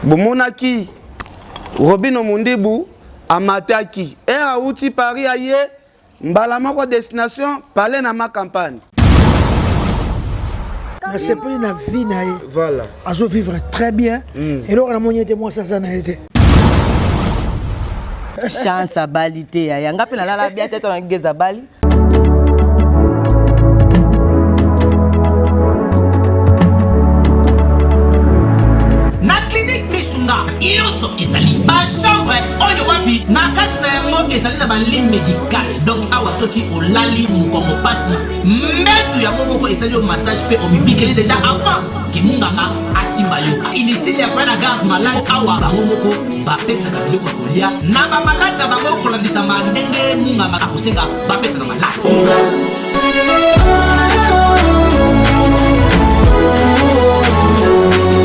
Bomonaki Robino Mundibu amataki e awuti Paris aye mbala moko destination palais na ma campagne. Nasepeli na vie na ye. Voilà. Azo vivre très bien. Eloko namoni ete mwasi aza na ye te. Chance abali te yaya nga mpe nalala bia te to na geza abali. Na clinique Misunga nyonso ezali bachambre oyo wapi na kati na yango ezali na balit médical. Donc awa soki olali mokongo pasi, mbetu yango moko esali yo massage mpe omibikeli deja avant ke munganga asimba yo. Inutile ya koya na garde malade, awa bango moko bapesaka biloko ya kolia na bamalade na bango kolandisama ndenge munganga akosenga bapesa na malade.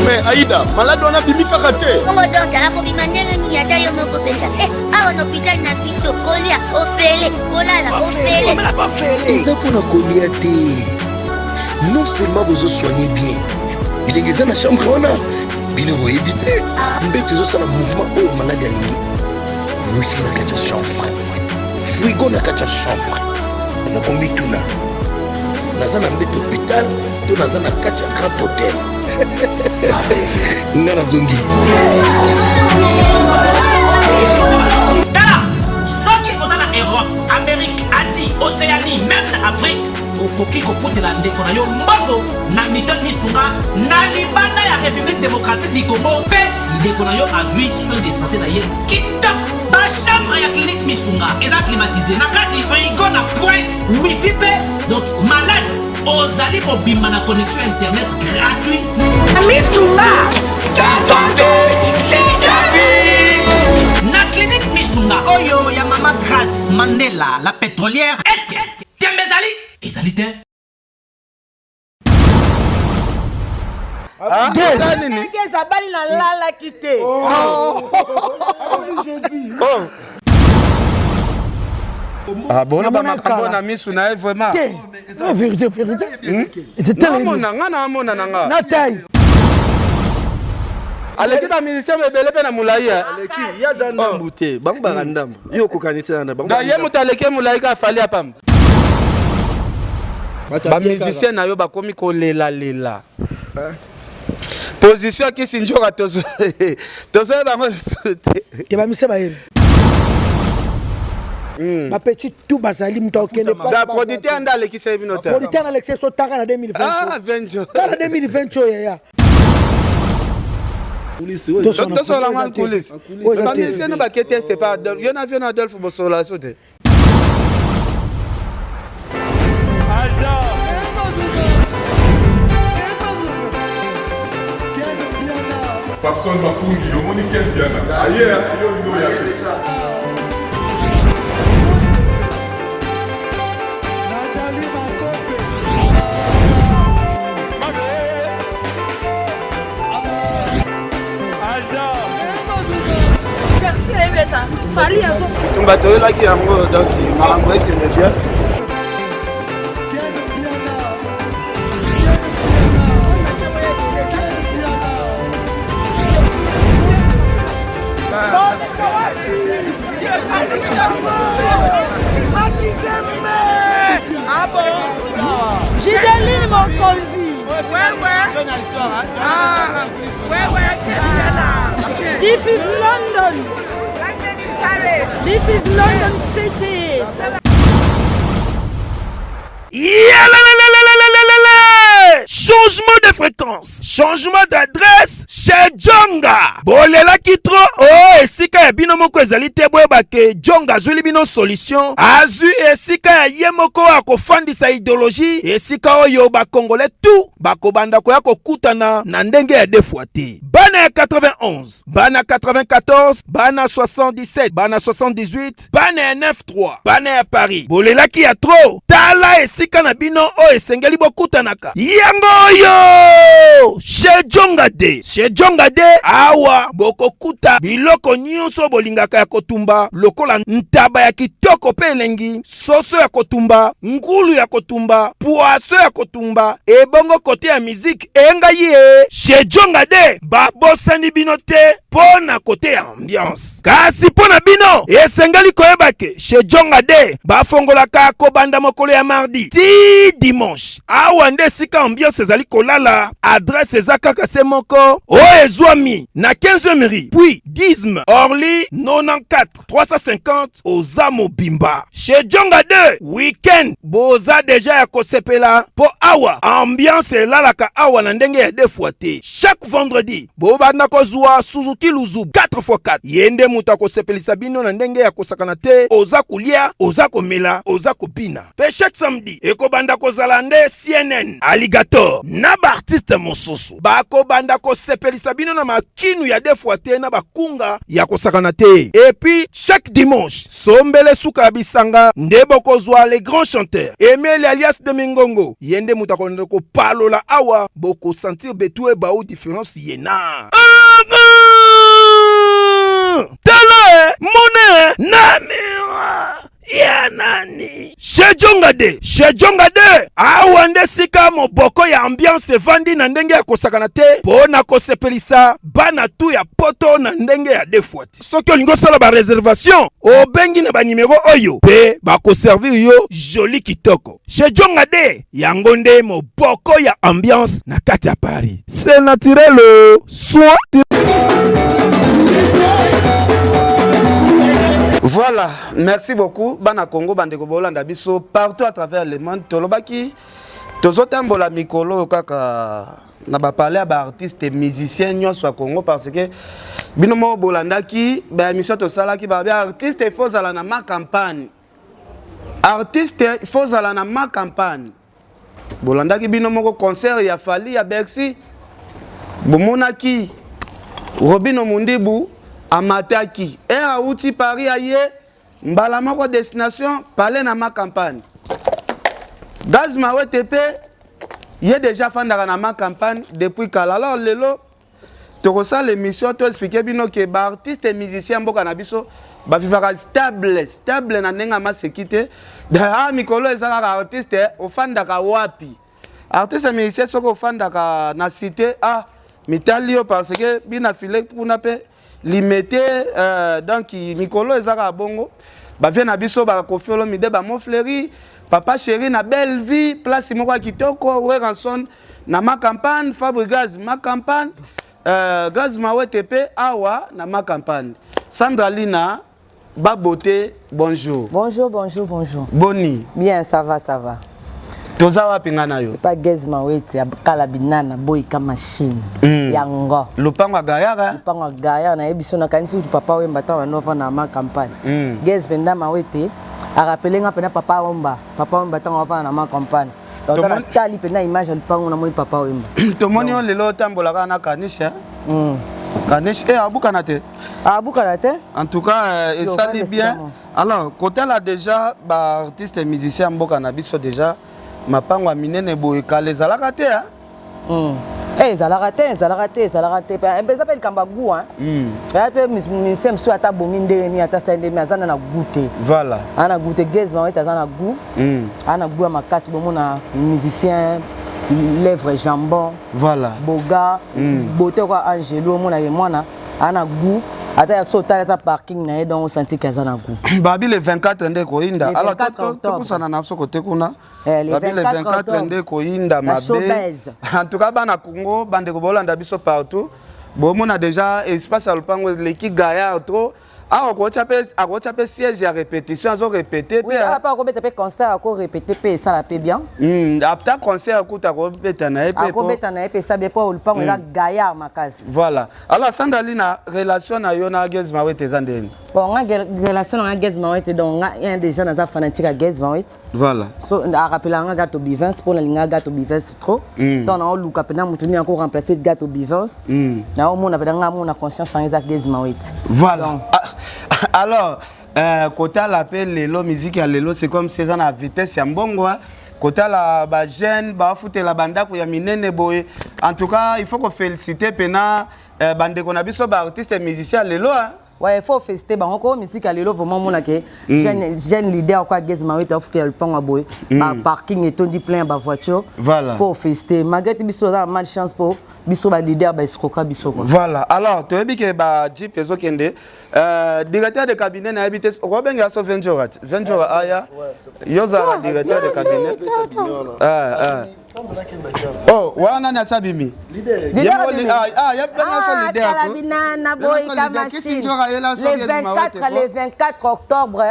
Mais Aïda, malade wana abimi kaka te. Bongo docteur akobima ndenge nini ata yo moko mpenza? Eh, awa na hôpital na biso kolia ofele, kolala ofele. Eza mpona kolia te. Non seulement bozo soigner bien, bilenge eza na chambre wana, bino boyebi te. Mbeto ezosala mouvement oyo malade alingi. Wifi na kati ya chambre, frigo na kati ya chambre. Naza komituna, naza na mbeto hôpital to naza na kati ya grand hôtel? Nga nazongi. Tala, soki oza na Europe, Amérique, Asie, Océanie, même na Afrique, okoki kofutela ndeko na yo mbongo na Milton Misunga na libanda ya République démocratique du Congo mpe ndeko na yo azwi soin de santé na ye kitoko. Bachambre ya clinique Misunga eza climatisé na kati, frigo na pointe, wifi mpe donc malade ozali mobimba na connexion internet gratuit. Misunga, ta santé, c'est ta vie. Na clinique Misunga oyo ya mama Grace Mandela la pétrolière, est-ce que tembe ezali ezali te? Ah, eza nini? Eza bali nalalaki te. Oh. Ah, boloba makambo na misu na ye vraiment. Te. Vérité, vérité. Namona nga na amona na nga. Na taille. Aleki ba musicien ebele mpe na molai. Aleki ye aza ndambu te, bango baka ndambu, yo okokani te na bango. Ye moto aleki molai ka Fally ya pamba. Ba musicien na yo bakomi kolelalela. Position ya Kisi Njoka tozoyeba yango lisusu te. Te ba musicien bayebi. Ba petit tout bazali moto akokende place. Producteur nde alekisa ye bino te. Producteur na alekisa biso taka na 2020. Ah, 20. Taka na 2020 oyo yaya. Tosola ngo coulisse. Ba musicien no bake teste pa Adolphe. Yo na vieux na Adolphe bosola so te. Papson Makungi, omoni Ken Mpiana aye yo yo ya te. Tumba toyelaki yango donc makambo ekende bien. Ah bon? Gideline Mokonzi. Ouais, ouais. Ah, ouais, ouais. This is London. This is London City. Yalalalalalalalala! Changement de fréquence, changement d'adresse chez Djonga. Bolelaki trop oh esika ya bino moko ezali te, boyeba ke Djonga azwili bino solution, azwi esika ya ye moko akofandisa idéologie, esika oyo ba Congolais tout bakobanda koya kokutana na ndenge ya deux fois te. Bana ya 91, bana 94, bana 77, bana 78, bana ya 9-3, bana ya Paris, bolelaki ya trop. Tala esika na bino oyo esengeli bokutanaka. Yango Yango oyo chez Djonga de chez Djonga de awa bokokuta biloko nyonso bolingaka ya kotumba lokola ntaba ya kitoko mpe elengi, soso ya kotumba, ngulu ya kotumba, poisson ya kotumba, ebongo kote ya miziki engai ye chez Djonga de babosani bino te mpo na kote ya ambiance. Kasi mpo na bino esengeli koyeba ke chez Djonga de bafongolaka kobanda mokolo ya mardi ti dimanche. Awa nde esika ambiance ezali kolala. Adresse eza kaka se moko oyo ezwami na 15e rue puis 10 Orly 94 350 oza mobimba. Chez Djonga 2 week-end boza deja ya kosepela mpo awa ambiance elalaka awa na ndenge ya deux fois te. Chaque vendredi bobanda kozwa Suzuki Luzu 4x4 ye nde moto akosepelisa bino na ndenge ya kosakana te. Oza kolia, oza komela, oza kobina. Pe chaque samedi ekobanda kozala nde CNN, Alligator na ba artiste mosusu bakobanda kosepelisa bino na makinu ya deux fois te na bakunga ya kosakana te. Et puis chaque dimanche sombele suka ya bisanga nde bokozwa les grands chanteurs Emeli alias de Mingongo, ye nde moto akolanda kopalola awa, bokosentir betu ebau différence ye na tala mone na miroir ya nani chez Djonga de chez Djonga de awa nde sika moboko ya ambiance evandi na ndenge ya kosakana te mpo na kosepelisa bana tu ya poto na ndenge ya deux fois te. Soki olingi osala ba reservation obengi na ba numero oyo mpe bakoservir yo joli kitoko. Chez Djonga de yango nde moboko ya ambiance na kati ya Paris. C'est naturel soin. Voilà, merci beaucoup bana Congo bandeko bolanda biso partout à travers le monde. Tolobaki tozotambola mikolo kaka na ba palais ya ba artistes musiciens nyonso ya Congo parce que bino moko bolandaki ba émission tosalaki ba artiste il faut zala na ma campagne. Artiste il faut zala na ma campagne. Bolandaki bino moko concert ya Fally ya Bercy, bomonaki Robino Mundibu amataki e awuti Paris aye mbala moko destination palais na ma campagne. Gaz Mawete pe ye déjà afandaka na ma campagne depuis kala. Alors lelo tokosala émission to expliquer bino ke ba artistes et musiciens mboka na biso bavivaka stable stable na ndenge ya maseki te. Ah, mikolo eza kaka artiste ofandaka wapi? Artiste musicien soki ofandaka na cité, ah, mitali yo parce que bina file kuna pe limete donc mikolo eza kaka bongo. Bavie na biso ba Koffi Olomide, ba Mofleri, Papa Chéri na Belle Vie, place moko ya kitoko, Werrason na ma campagne, Fabregas ma campagne, Gaz Mawete pe awa na ma campagne. Sandra Lina, ba beauté, bonjour. Bonjour, bonjour, bonjour. Boni. Bien, ça va, ça va. Toza wapi nga na yo? Pas Gaz Mawete, ya kala binana boyika machine. Yango. Lupango ya Gaillard. Lupango ya Gaillard na yebiso na kanisi kutu papa Wemba ta wana va na ma campagne. Gaz penda Mawete a rappeler nga penda papa Wemba, papa Wemba ta va na ma campagne. Donc na tali penda image ya lupango na moni papa Wemba. Tomoni yo lelo tambola kaka na caniche. Caniche eh abukana te. Abukana te. En tout cas, esali bien. Alors, kotala déjà ba artistes et musiciens mboka na biso déjà mapango ya minene boye kala ezalaka te hein? Eh, ezalaka te, ezalaka te, ezalaka te. Pe, eza pe likambo ya goût, hein? Eza pe musicien mosusu ata bongi ndenge nini, ata sali ndenge nini, aza na goût te. Voilà. Aza na goût te. Gaz Mawete aza na goût. Aza na goût ya makasi, bomona musicien lèvre jambon. Voilà. Boga, beauté kwa Angelo, omona ye mwana aza na goût. Ata ya so otali ata parking na ye, donc osanti ke aza na goût. Babi le 24 nde koyinda. Le Alors, 24 octobre. topusana na biso kote kuna. Eh, le Babi le 24 24 octobre. nde koyinda La mabe. showbuzz. En tout cas, bana Congo, bandeko bolanda biso partout. Bomona déjà espace ya lopango eleki gaillard trop. Ah, akotia pe siège ya répétition, azo répéter Oui, pe, ah, hein. pa akobeta pe concert, ako répéter pe esala pe bien. After concert akuta akobeta na ye pe po. Akobeta na ye pe esa bien po lopango eza gaillard makasi. Voilà. Alors Sandra Lina, relation na yo na Gaz Mawete eza ndeni? Bon, nga relation na nga Gaz Mawete, donc nga un déjà naza fanatique ya Gaz Mawete. Voilà. So a rappela nga Gato Bivens pour na linga Gato Bivens trop. Tant na oluka pena mutu ni ako remplacer Gato Bivens. Na omona pena nga mona conscience na eza Gaz Mawete. Voilà. Donc, Ah, alors kotala pe lelo musique ya lelo c'est comme si eza na vitesse ya mbongo, hein. Kotala ba jeune bafutela bandako ya minene boye. En tout cas, il faut ko féliciter pena euh, bandeko na biso ba artiste musicien lelo hein. Ouais, il faut féliciter bango ko musique ya lelo vraiment mona ke jeune jeune leader quoi Gaz Mawete afutela lupango ya boye. Ba parking etondi plein ba voiture. Voilà. Faut féliciter malgré tout biso za malchance po biso ba leader ba escroquer biso quoi. Voilà. Alors, toyebi ke ba jeep ezokende euh, directeur de cabinet nayebi te okobengela so 20 jours ati 20 jours aya yo ozalaka directeur de cabinet. Ah, ah. Oh, wana nani asabimi? Leader abimi. Ah, ah, ye benga so leader ko. Kalabina Benga boy so ka leader. Kisi machine. nzoka yela so Le Gaz Mawete 24 ko. le 24 octobre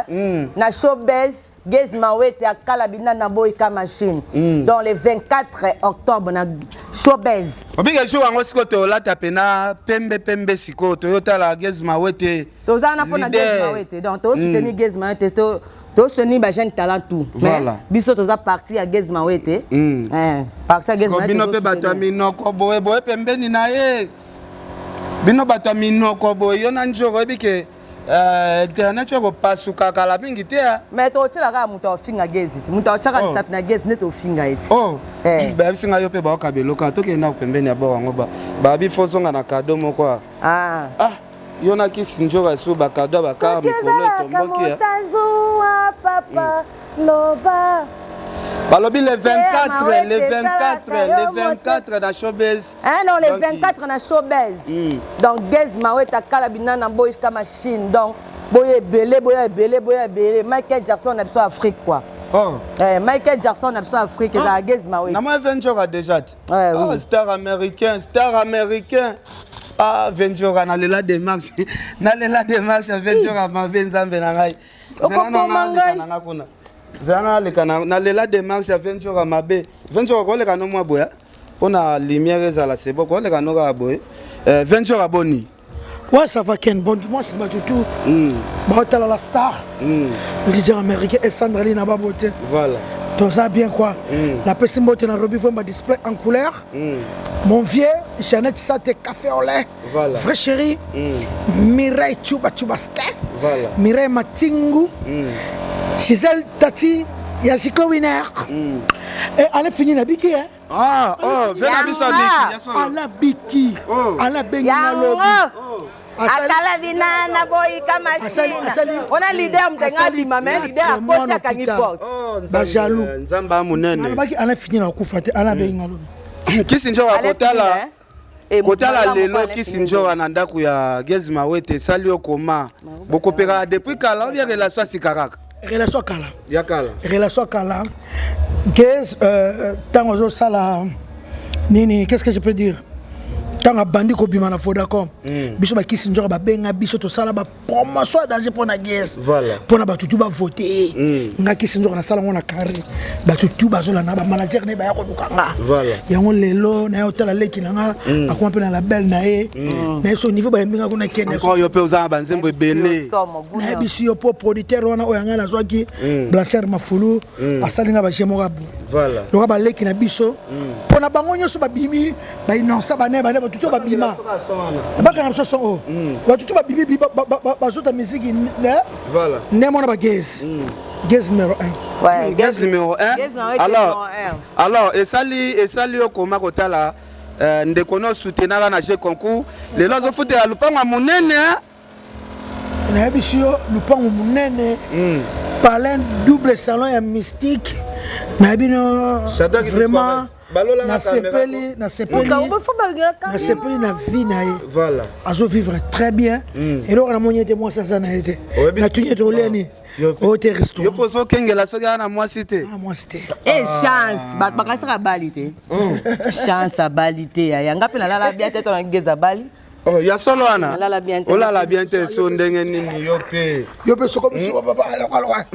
na showbase Gaz Mawete akalabina na boy ka machine. Donc le 24 octobre na showbase. Obike jour yango sikoyo tolata pena pembe pembe sikoyo toyotala Gaz Mawete. Toza na pona Gaz Leader. Mawete. Donc to soutenir Gaz Mawete to to soutenir ba jeune talent tout. Mais Voilà. biso toza parti ya Gaz Mawete. Eh, parti ya Gaz Siko Mawete. bino mpe bato ya minoko boye boye pembeni na ye, bino bato ya minoko boye, yo na njoko oyebi ke euh, internet oyo kopasuka kala mingi te ah. Mais totiela kaka moto aofinga Gaz ti. Moto aotiaka Oh. lisapi na Gaz nde tofinga ye ti. Oh, Eh. bayebisi ngai yo mpe baoka eloko tokende na pembeni ya bor yango babi fo ozonga na kado moko ah. Ah. Ah, yo na kisi nzoka su bakado ya bakar mikolo etomboki ah. motazuwa papa loba Balobi le 24, le Mawete, 24, salaka le yo 24 na showbase. Hein, non, le Donc, 24 na showbase. Donc Gaz Mawete akala binana boy ka machine. Donc boye ebele boye ebele boye ebele Michael Jackson na biso Afrique quoi. Oh. Eh, Michael Jackson na biso Afrique ezala Gaz Mawete. Na moi 20 déjà ti. Ouais, Ah, oui. star américain, star américain. Ah, 20 nalela démarche. Nalela démarche ya 20 mabe nzambe na ngai. Okoboma ngai. Nanga kuna. Zana leka na nalela démarche ya 20 mabe. 20 koleka no mwa boya. Pona lumière ezala c'est bon koleka no kaka boye. Euh, 20 boni. Ouais, ça va Ken. Bon dimanche, c'est tout. Baotala la star. Leader américain et Sandra Lina Babote. Voilà. Toza bien quoi. La personne mbote na Robi Vomba display en couleur. Mon vieux, Jeannette Sate café au lait. Voilà. Vrai chéri. Mireille Chuba Chubaske. Voilà. Mireille Matingu. Gisèle Tati. Yashiko Winner. Et allez finir na biki hein. Ah, oh, viens na biso abiki. Ya solo. Ala biki. Ala bengi na lobi. Yango. Akala binana boy ka machine. Ona leader mtenga abima mais leader akoti akangi porte. Oh, Nzambe, Ba jaloux. Nzambe a monene. Alobaki ala fini na kokufa te ala bengi na lobi. Kisi nzoka Alain kotala Fini, hein? Eh, moto kotala malamu lelo kwa Alain kisi Fini. nzoka na ndako ya Gaz Mawete esali yo koma bokopekaka depuis kala obia relation ya sika kaka Relation kala. ya kala. Relation kala. Gaz ntango azosala nini, qu'est-ce que je peux dire, ntango abandi kobima na Vodacom, biso bakisi nzoka babenga biso tosala bapromotion ya danger mpo na Gaz, Voilà. mpo na bato tu bavote ye. Nga kisi nzoka nasala yango na carré, bato tu bazolanda, bamanager ne baya koluka nga. Voilà. Yango lelo naye otala leki na nga akoma mpe na label na ye na ye so niveau bayembi nga kuna kende. Encore yo mpe oza na banzembo ebele. Somo, guna. Nayebisi yo mpo producteur wana oyo ngai nazwaki, Blanchard Mafulu, asali nga baje moko abu Voilà. loka baleki na biso mpo na bango nyonso babimi bainonsa bane bane bato to babima bakanga biso son oyo bato to babimi bazota misiki Voilà. nde mona bagaz gaz numéro 1. Ouais, Gaz numéro 1. Gaz numéro Alors, 1. alors esali esali yo koma kotala euh, ndeko no soutenaka na jeu concours lelo azofutela lupango ya monene hein? Nayebisi yo lupango monene, palin double salon ya mystique nayebi no. Shadrack Vraiment Balolanga nasepeli nasepeli nasepeli na vie na ye. Voilà. Azovivre très bien. Eloko namoni ete mwasi aza na ye te, natuni ete olia nini oyo te Yo restaurant. mpo ozokengela soki aza na mwasi te. Ah, mwasi te. Eh, chance bato bakanisaka abali te, chance abali te yaya nga mpe nalala bien te to na Gaz abali. Oh, ya solo wana. Nalala bien te. Olala bien te so ndenge nini yo mpe? Yo mpe soko biso papa.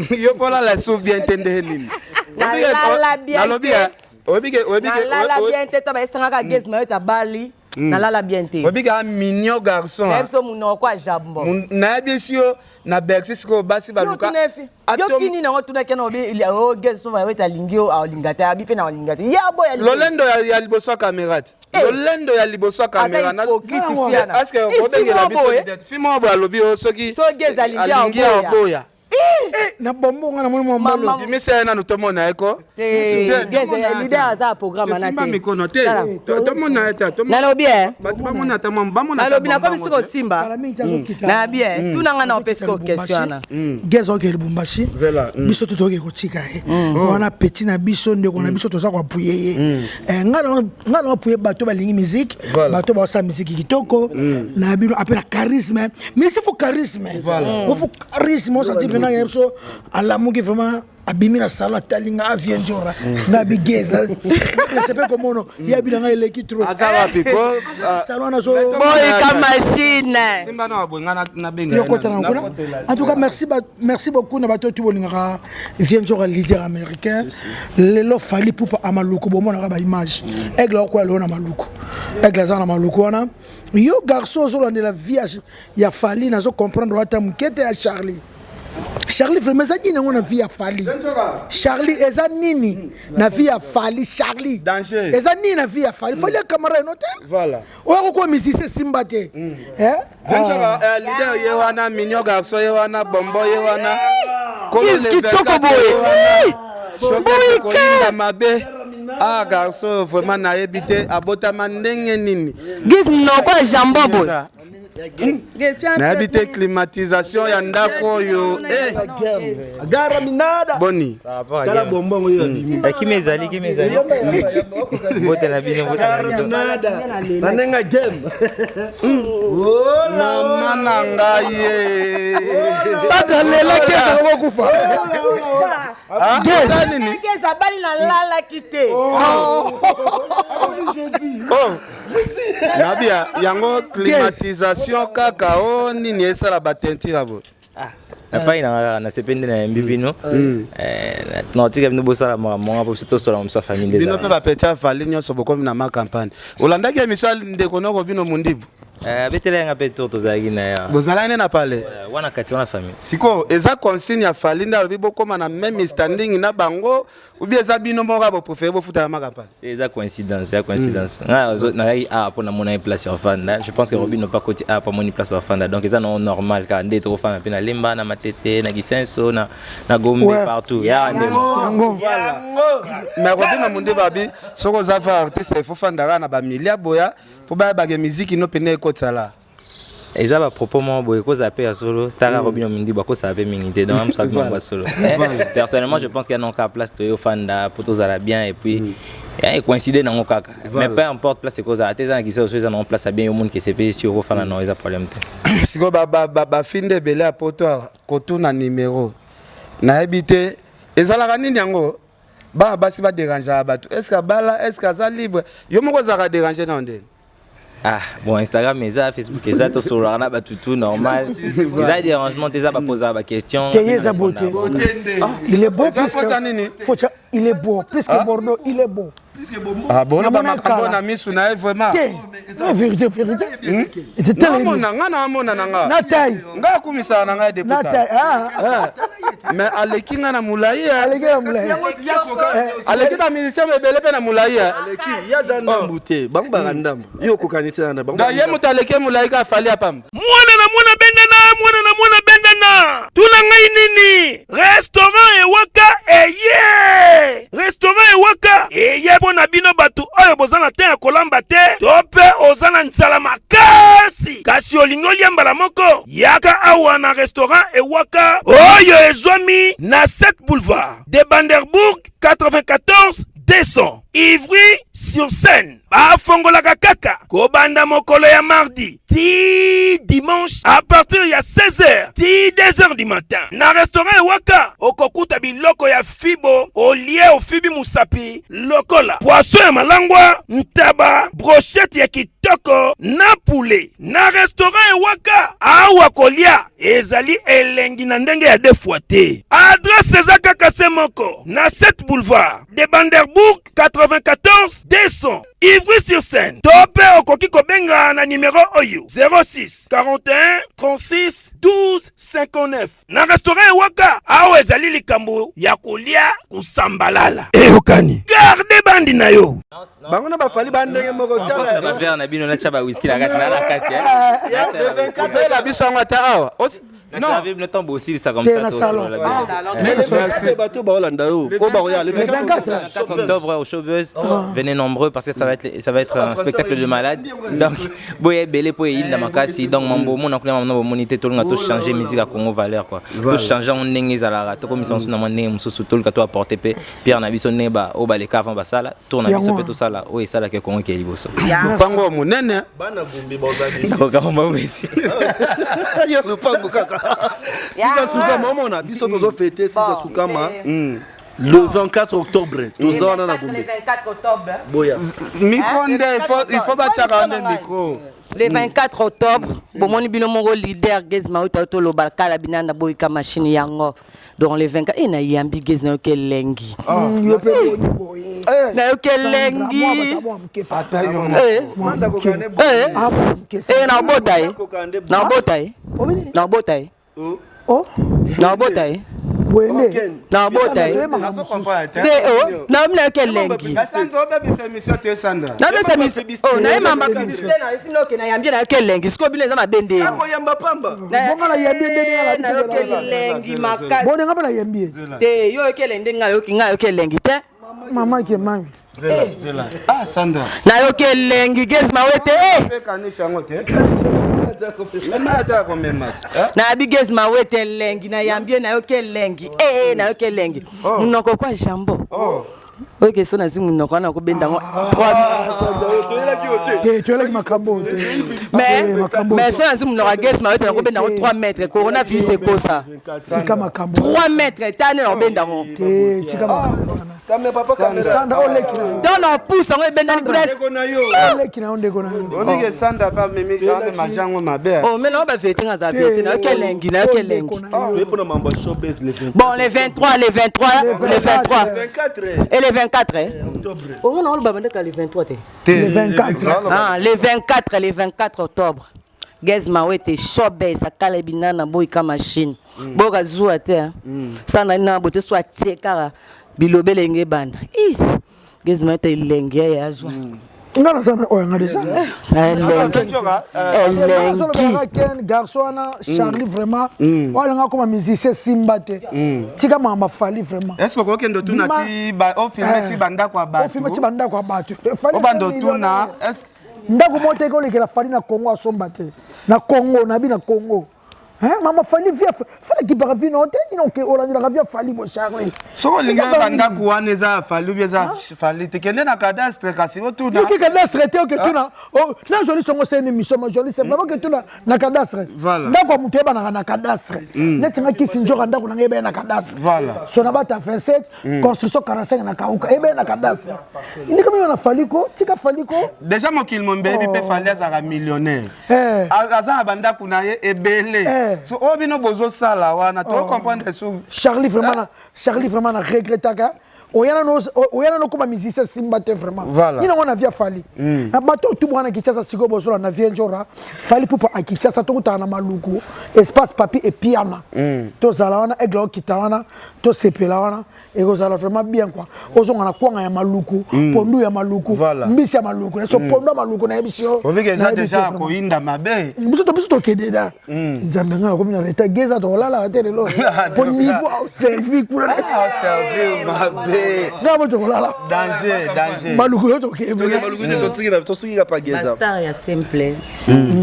Yo mpe olala so bien te ndenge nini? Nalala bien Nalobi te. oyebi ke oyebi ke Nalala bien te to bayesangaka Gaz Mawete abali, nalala bien te. Oyebi ke a mignon garçon. Nayebi so monoko ya jambo. Nayebisi yo na Bercy sikoyo basi baluka Yo fini nango tunaki na obi o Gaz so Mawete alingi yo aolinga te abi mpe na olinga te ye aboya. Lolendo ya liboso ya caméra ti, lolendo ya liboso ya caméra. Ata hypocrite fiana. Est-ce Eh, obengela fille biso moko boye. leader? Fille moko boye alobi yo soki So Gaz alingi alingi aoboya. aoboya. Eh, na bombo nga namoni mwa mbolo. Bimisa ye nanu tomona ye ko. Leader aza na programme wana te. Mikono te. Tomona ye te. Nalobi eh. Bato bamona ata mwa bamona. Nalobi nakomi siko osimba. Na bien tuna nga na opesi ko question wana. Gaz oke Lubumbashi. Biso tout oke kotika ye. Wana petit na biso ndeko na biso toza ko appuyer ye. Eh, nga na appuyer bato balingi musique, bato basala musique kitoko na bino ape na charisme. Mais il faut charisme. Il faut charisme osati mpena ye biso alamuki vraiment abimi na salon atali nga avie njora nga bigeza sepe komono ye abi na nga eleki trop aza wapi ko salon nazo boyika machine simba na boye nga na benga yo kota na kuna en tout cas merci merci beaucoup na bato tu bolingaka vie njora leader américain lelo Fally Ipupa amaluku bomonaka ba image aigle akoya lelo na maluku aigle aza na maluku wana yo garçon ozolandela vie ya Fally nazo comprendre ata moke te ya Charlie Charlie vraiment eza nini yango na vie ya Fally Charlie eza nini na vie ya Fally Charlie eza nini na vie ya Fally Fally ya camarade no te voilà oyo akokuwa musicien esimba te eh? Ah. Leader ye wana mignon garçon ye wana bonbon ye wana kitoko boye soki kolinga mabe ah garçon vraiment nayebi te abotama ndenge nini gis monoko ya jambon boye Nayebi te climatisation ya ndako oyo eh. Boni tala bonbon oyo abimi eh, kimi ezali kimi ezali mbote na bino mbote na biso na ndenge game mama na ngai ye sandra alelaki ezaka kokufa eza nini abali nalalaki te oh. Nabia yango climatisation kaka o oh, nini esala ba teinture ya boye. Ah, nafai na kaka nasepeli nde nayambi bino mm. eh, naotika bino bosala makambo moko mpo tosola mosu ya famille nde bino mpe bapeti ya fali nyonso bokomi na ma campagne olandaki émission ya ndeko noko bino mondibu eh, abetela yanga mpe tour tozalaki na ye bozalaki nde na pale wana kati wana famille sikoyo eza consigne ya fali nde alobi bokóma na meme standing na bango ou bien eza bino moko bo préféré bofuta ma campagne eza coïncidence ya coïncidence nga nazalaki awa mpo namona ye place ya ofanda je pense que robino mpe akoti awa mpo amoni place ya ofanda donc eza nango normal kaka nde tokofanda mpe na lemba na matete na kisenso na, na gombe ouais. partout ya nde mais robino munde babi soki oza fa artiste il faut fanda kaka na bamilia boya mpo bayebake miziki no pene ekotisala Eza ba propos moko boye ekozala pe ya solo tala mm. Robino Mindibu akosala pe mingi te donc amsala pe ya solo eh, personnellement je pense qu'il y a non place toyo fanda po tozala bien et puis mm. eh, coïncider nango kaka mais peu importe place ekozala te eza na kisasa so eza nango place ya bien yo moni kesepeli si okofanda nango eza problème te sikoyo bafinde ebele ya poto awa kotuna numero nayebi te ezalaka nini yango bana basi baderangeaka bato est ce que abala est ce que aza libre yo moko ozalaka derange nao ndeni Ah, bon, Instagram eza, Facebook eza, tosololaka na bato tout normal. Eza dérangement te, eza bapozaka baquestion. Te eza beauté. Il est beau plus que Faut il est beau plus que Bordeaux, il est beau. Ah bon, ba makambo na misu na ye vraiment. Te, vérité, vérité. Namona nga namona na nga. Na taille. Nga akumisaka na ngai depuis. Na taille. Ah. Mais aleki nga na mulayi. Aleki na mulayi. Aleki ba musicien ebele pe na mulayi. Aleki, yaza ndambu te, bango baka ndambu. Yo okokani te na bango. Ye moto aleki mulayi ka Fally apamba. Mwana na mwana bendana, mwana na mwana bendana. Tuna ngai nini? Restaurant Ewaka eye! Restaurant Ewaka eye mpo na bino bato oyo boza na temps ya kolamba te to mpe oza na nzala makasi kasi olingi olia mbala moko, yaka awa na Restaurant Ewaka oyo ezwami na 7 boulevard de Banderbourg 94 200 Ivry sur Seine. Bafongolaka kaka kobanda mokolo ya mardi ti dimanche à partir ya 16h ti 2h du matin. Na restaurant Ewaka okokuta biloko ya fibo olie ofibi musapi lokola poisson ya malangwa, ntaba, brochette ya kitoko na poulet. Na restaurant Ewaka awa kolia ezali elengi na ndenge ya deux fois te. Adresse eza kaka se moko na 7 boulevard de Banderbourg 94 200 Ivry-sur-Seine. To mpe okoki kobenga na nimero oyo 06 41 36 12 59. Na restaurant Ewaka awa ezali likambo ya kolia kosambalala. Eyokani. Garde bandi na yo. Bango na bafali ba ndenge moko tala. Ba verre na bino na tcha ba whisky na kati na kati. Ozela biso yango ata awa. Non, bosilisa comme ça. Na salon. Bato baolanda yo oyo bakoya le 24 octobre au Showbuzz, venez nombreux parce que ça va être un spectacle de malade. Donc boya ebele po eyinda makasi. Donc mambo omona kuna, mambo bomoni te. Tolinga tochanger musique ya Congo valeur quoi, tochanger yango ndenge ezalaka, tokomisa mosusu na mwa ndenge mosusu. Toluka to apporter mpe pierre na biso ndenge oyo baleka avant basala tour na biso, mpe tosala oyo esalaka Congo ke liboso. Lopango monene. Bana Gombe bazali. Yo. Lopango kaka Sisa Sukama. Omona biso tozofete Sisa Sukama le 24 octobre, toza wana na Gombe. 24 octobre. Boya. Micro nde il faut batiaka nde micro. Le 24 octobre, bomoni bino moko, leader Gez Mawete toloba kala binanda boyika machine yango. Donc le 24 e nayambi Gez, nayoki elengi, nayoki elengi. Naobota ye, naobota ye, naobota ye, naobota ye, naobota ye te. Naomi, nayoki elengi. Nabesa nayemamba publicité na esi noke nayambi, nayoki elengi. Sikoyo bino eza mabe ndeni. Akoyamba pamba. Bonga nayambi ndeni? Nayoki elengi makasi. Bonenga mpe nayambi ye. Te, yo oyoki elengi nde ngai nayoki, ngai nayoki elengi te. Mama ke mami. Ah, Sandra. Nayoki elengi, Gez Mawete. Kanisi yango te, mema ata komema. Nayabi Gez Mawete elengi, nayambi ye, nayoki elengi, nayoki elengi. Monoko kwa jambo oyo keso nazwi monoko wana kobenda yango. Toyelaki makambo. Mais so nazwi monoko ya Gez Mawete, nakobenda yango 3 mètres. Coronavirus ekosa. Tika makambo. 3 mètres tane nakobenda yango. Tika makambo. Sandra, oleki na yo. Ntango na opusa yango ebendani kuna. Oleki na yo, ndeko na yo. Ondike Sandra mpe amemi amema jango mabe. Oh, mais nao bavérité, nga aza vérité. Nayoki elengi, nayoki elengi. Mpona mambo ya Showbuzz le 24. Bon, le 23, le 23, le 23 et le 24, omona oloba bandeka le 23 te. Le 24. Ah, le 24, le 24 octobre, Gez Mawete, Showbuzz, akala binana boyika machine boka zuwa te sana na bote so atie kaka bilobe elenge ebanda. Gez Mawete, elenge ya azwa. Nga naza na oyo yanga déjà. Elengi, elengi. Ken, garçon wana Charlie, vraiment oyo alinga koma musicien, simba te, tika makambo afali vraiment. Est ce que okokende otuna ti ofilme ti bandako ya bato? Ofilme ti bandako ya bato. Obanda otuna. Ndako moko te kolekela Fally na Congo asomba te, na Congo nabi, na Congo. Mama Fally, vie Fally akipaka vie nao te. Nini olandelaka vie Fally bo, Charlie? Soki olingi oyeba ndako wana eza ya Fally obi eza ya Fally te, kende na cadastre kasi otuna. Oki cadastre te, oke tuna na journaliste yango osali émission ma journaliste vraiment, oke tuna na cadastre. Ndako ya moto eyebanaka na cadastre. Neti nga kisi nzoka, ndako nanga eyebani na cadastre. So na bata 27 construction 45 na kauka, eyebani na cadastre. Ndenge mino na Fally ko, tika Fally ko. Déjà mokili mombeyebi mpe Fally azalaka millionnaire, aza na bandako na ye ebele. So oyo bino bozosala wana, tocomprendre su. Charlie, vraiment na Charlie, vraiment na regrettaka oya nano okoma musicien, simba te vraiment. Nini yango na vie afali na bato oyo tubu wana Kinshasa. Sikoyo bozola na vie njora Fally Ipupa a Kinshasa, tokutana na Maluku, espace Papi Epiana. Tozala wana, aigle okita wana, tosepela wana, ekozala vraiment bien quoi. Ozonga na kwanga ya Maluku, pondu ya Maluku, mbisi ya Maluku, so pondu ya Maluku nayebisi yo. Ovike eza déjà koyinda mabe. Biso tokende da Nzambe. Nga nakomi na leta geza, tokolala te lelo po niveau aservi kuna. Servir mabe. Nga mo tokolala. Danger, danger. Maluku yo tokende. Tosukika pa Geza. Bastar ya simple,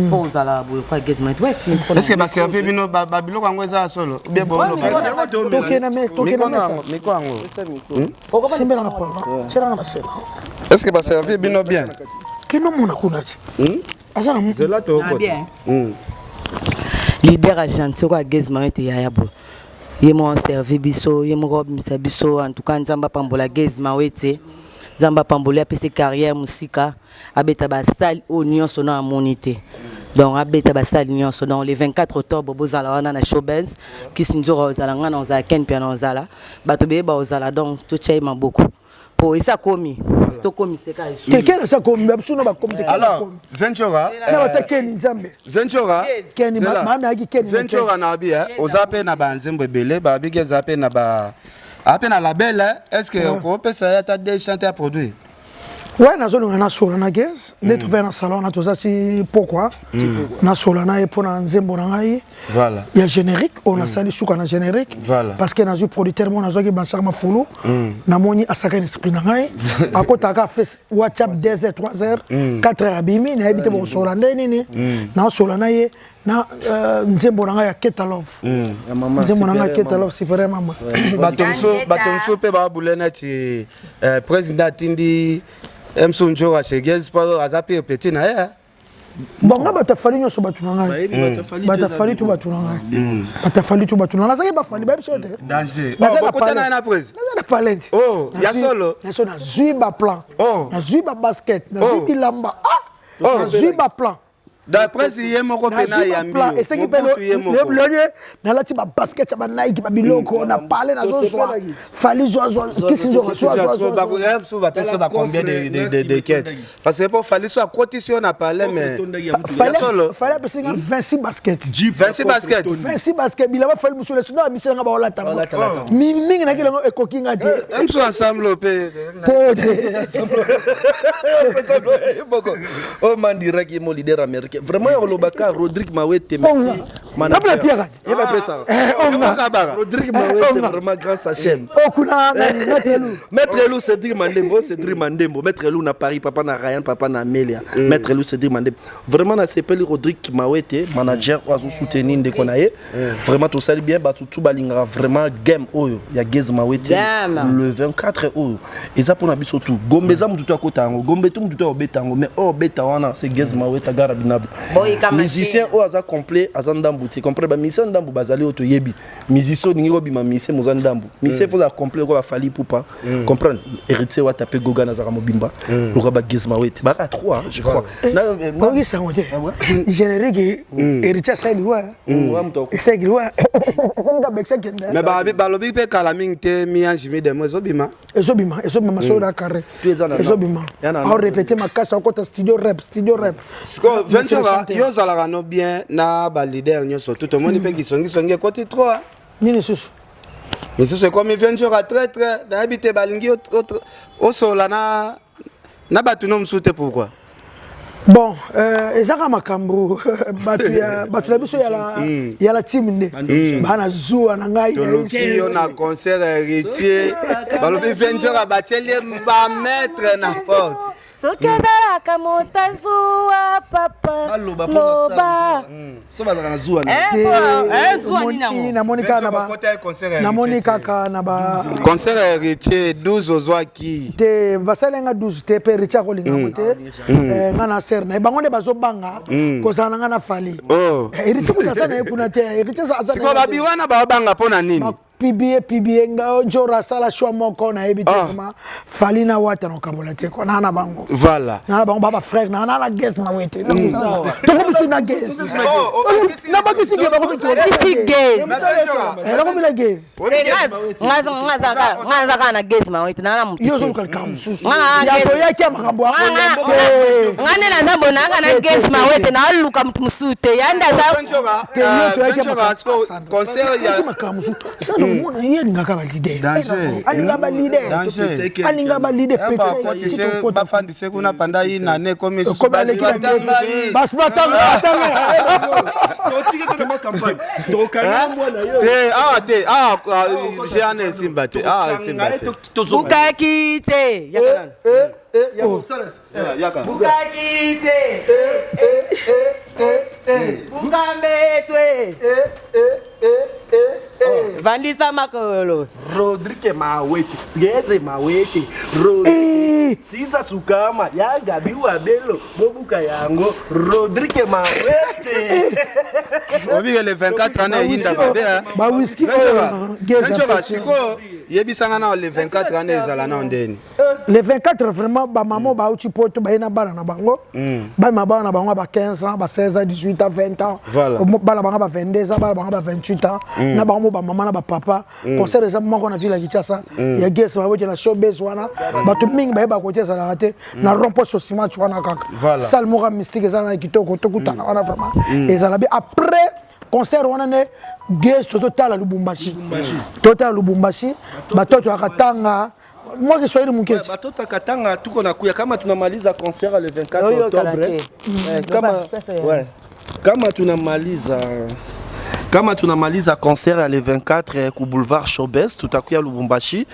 fo ozala boye kwa Gez. Est ce que baservi bino babiloko yango eza ya solo bien? Tokende. Miko yango. Simbelanga pardon, tielanga na sela. Est ce que baservi bino bien? Kende omona kuna ti aza na Zela Bien. Leader agenti oko agez Mawete, yaya boye, ye moko aservi biso, ye moko abimisa biso. En tout cas Nzambe apambola Gez Mawete, Nzambe apambola, apesi carrière mosika, abeta basale oyo nyonso na amoni te. Donc abeta basale nyonso. Donc le 24 octobre bozala wana na Showbuzz. Kisi nzoka ozala, nga na ozala, Ken mpe na ozala, bato beyeba ozala. Donc totya ye maboko po esi akomi, tokomiseka esu. Te, Ken asa komi, babiso no bakomi te. Alors Ventura. Na bata Keni Nzambe. Ventura. Keni maana yaki Keni. Ventura na abi oza mpe na banzembo ebele, babiki eza mpe na ba ape na label. Est ce que okopesa ye ata deux chante ya produit? Ouais, nazolinga nasola na Gaz nde tovai na salon wana toza ti pokwa nasola na ye mpo na nzembo na ngai Voilà. ya générique oyo nasali suka na générique Voilà. parce que nazwi producteur moko nazwaki Blanchard Mafulu namoni asaka na esprit na ngai akotaka face WhatsApp 2 heures 3 heures 4 heures abimi nayebi te bokosola nde nini naosola na ye na nzembo na ngai ya Keta Love, nzembo na ngai ya Keta Love Supere Mama. Bato mosusu mpe babule neti président atindi msu Nzoka chez Gaz mpo aza mpe petit na ye. Bon, nga bato afali nyonso bato na ngai, bato afali tu bato na ngai, bato afali tu bato na ngai, nazalaki bafali bayebi so te. Danger. Bokutana ye na président? Naza na palais. Oh, ya solo? Naso nazwi baplan, nazwi babasket, nazwi bilamba, nazwi baplan. D'après ye moko mpe na yambi yo. Eseki mpe loye nalati babasket ya baNike, babiloko na pale, nazozwa Fali zwazwa kisi nzoka. Zwazwa bapesi ba combien de quête? Parce que mpo Fali so akotisi yo na palais, mais ya solo. Fali apesi nga 26 basket. 26 basket? 26 basket, bilamba Fali mosusu lesu na bamisela nga baolata mingi naki yango ekoki nga te. Mso ensemble mpe. Po te. Oyo mandiraki ye mo leader américain vraiment ya kolobaka Rodrigue Mawete, merci. Manager ye bapesaka Rodrigue Mawete, vraiment grand sachem. Okuna Maître Elou. Maître Elou Cédric Mandembo, Cédric Mandembo, Maître Elou na Paris, papa na Ryan, papa na Amelia, Maître Elou Cédric Mandembo, vraiment nasepeli. Rodrigue Mawete manager oyo azosoutenir ndeko na ye, vraiment tosali bien. Bato tu balingaka vraiment game oyo ya Gaz Mawete, le 24 oyo eza mpona biso tu. Gombe eza motu to akota yango, gombe tu motu to akobeta yango, mais oyo obeta wana c'est Gaz Mawete agara binabo, musicien oyo aza complet, aza ndambu te. Comprendre bamusicien ndambu bazali oyo toyebi, musicien olingi kobima musicien moza ndambu, musicien faut ozala complet lokola baFally Ipupa, comprendre Héritier Wata mpe Goga azalaka mobimba lokola baGaz Mawete baka 3, je crois. Oyokisa yango te, générique Héritier asali liwa, esali liwa, esalika bekisa kende. Mais balobi mpe kala mingi te mi-ange mi-démon ezobima. Ezobima, ezobima, masolo ya carré ezobima, aorépété makasi, akota studio rep, studio rep. Siko Ventura, yo ozalaka no bien na baleader nyonso tu, tomoni mpe kisongisongi ekoti trop. Nini susu? Misusu ekomi Ventura très très, nayebi te, balingi osola na bato no mosusu te, pourquoi? Bon, ezaka makambo bato na biso ya la team nde bana zuwa na ngai. Toluki yo na concert Héritier, balobi Ventura batieli ye bamaître na porte. Soki ozalaka moto azuwa, papa, loba. So bazalaka na zuwa. Namoni kaka na ba Concert ya Héritier 12 ozwaki. Te, basalenga 12 te, mpe Héritier akolingango te. Nga na ser na ye, bango nde bazobanga kozala na nga na Fali. Héritier kuta aza na ye kuna te, Héritier. Sikoyo babi wana baobanga mpo na nini? Pibie pibie nga Njora asala choix moko, nayebi te vraiment. Fali na Wata na okabola te ko naa na bango. Voilà. Naa na bango ba bafrère na na Gaz Mawete, toko biso na Gaz, nabakisi ge bakomi na Gaz. Nga aza kaka na Gaz Mawete, naa na motu. Yo ozoluka likambo mosusu ya toyaki ya makambo. Nga nde naza boye, naaka na Gaz Mawete, naoluka motu mosusu te, ya nde aza. Concert ya makambo mosusu sana, omona ye alingaka baleader, alingaka baleader, alingaka baleader. Bafandise kuna panda ye nane ekomi. Basibatanga. Te, awa te, awa jeane esimba te, awa esimba te. Bukaki te, yaka nanu. Bukaki te, bukambetwe, vandisa makolo. Rodrigue Mawete, Gaz Mawete, Siza Sukama ya Gabi Wabelo, bobuka yango Rodrigue Mawete. Obike le 24 ans eyinda mabe. Bawiski. Sikoyo yebisanga na le 24 ans ezala nao ndeni? Le 24, vraiment, bamama bauti poto, baye na bana na bango, bamema bana na bango ba 15 ans, ba 16 ans, 18 ans, 20 ans, bana bango ba 22 ans, bana bango ba 28 ans, na bango mo bamama na bapapa. Concert eza moko na ville ya Kinshasa ya Gaz Mawete na Showbase wana. Bato mingi bayeba kote ezalaka te, na rond point Sosimat wana kaka, salle moko ya mystique eza na kitoko, tokutana wana, vraiment ezala bien. Après concert wana nde Gaz tozotala Lubumbashi, totala Lubumbashi, bato toyaka tanga. Mwa Kiswahili muketi. Batoto Katanga tuko na kuya kama tunamaliza concert le 24 Oyo octobre. kala te. Eh, kama Pesa ya. ouais. Kama tunamaliza kama tunamaliza concert ya le 24 eh, ku boulevard Showbest tutakuya Lubumbashi.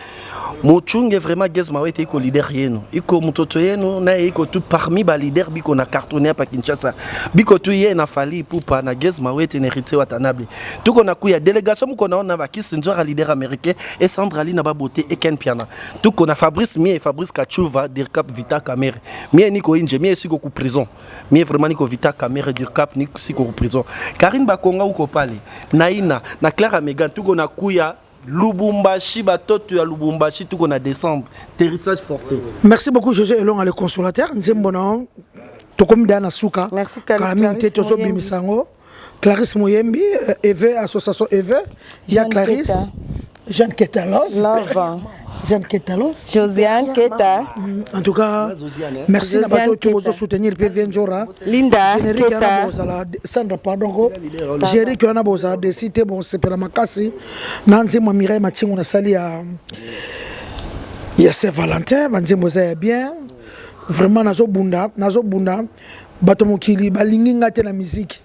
Muchunge vraiment Gez Mawete iko leader yenu. Iko mtoto yenu naye iko tu parmi ba leader biko na cartonné hapa Kinshasa. Biko tu ye na Fally Ipupa na Gez Mawete na Héritier Watanabe. Tuko na kuya délégation muko naona ba Kisinzora leader américain et Sandra Lina Babote et Ken Piana. Tuko na Fabrice Mie Fabrice Kachuva Dirkap Vita Kamere. Mie niko inje, mie siko ku prison. Mie vraiment niko Vita Kamere Dirkap niko siko ku prison. Karine Bakonga uko pale. Naina na Clara Megan tuko na kuya Lubumbashi batoto ya Lubumbashi tuko na décembre. Terrissage forcé. Merci beaucoup José Elonga le consolateur. Nzembo na tokomi da na suka. Merci, Kali- Kala mingi te Clarisse tozobimisa yango. Clarisse Moyembi, Eve association Eve, ya Jeanne Clarisse. Keta. Jeanne Keta Love. Love. Jeanne Keta Love. Josiane Keta. En tout cas, merci na Josiane bato oyo Keta. bozo soutenir mpe vie Njora. Linda Générique wana Keta. bozala Sandra pardon ko. Générique wana bozala desi te bosepela makasi na nzembo ya Mireille Mathingo nasali ya ya Saint Valentin banzembo eza ya bien vraiment nazobunda nazobunda bato mokili balingi nga te na musique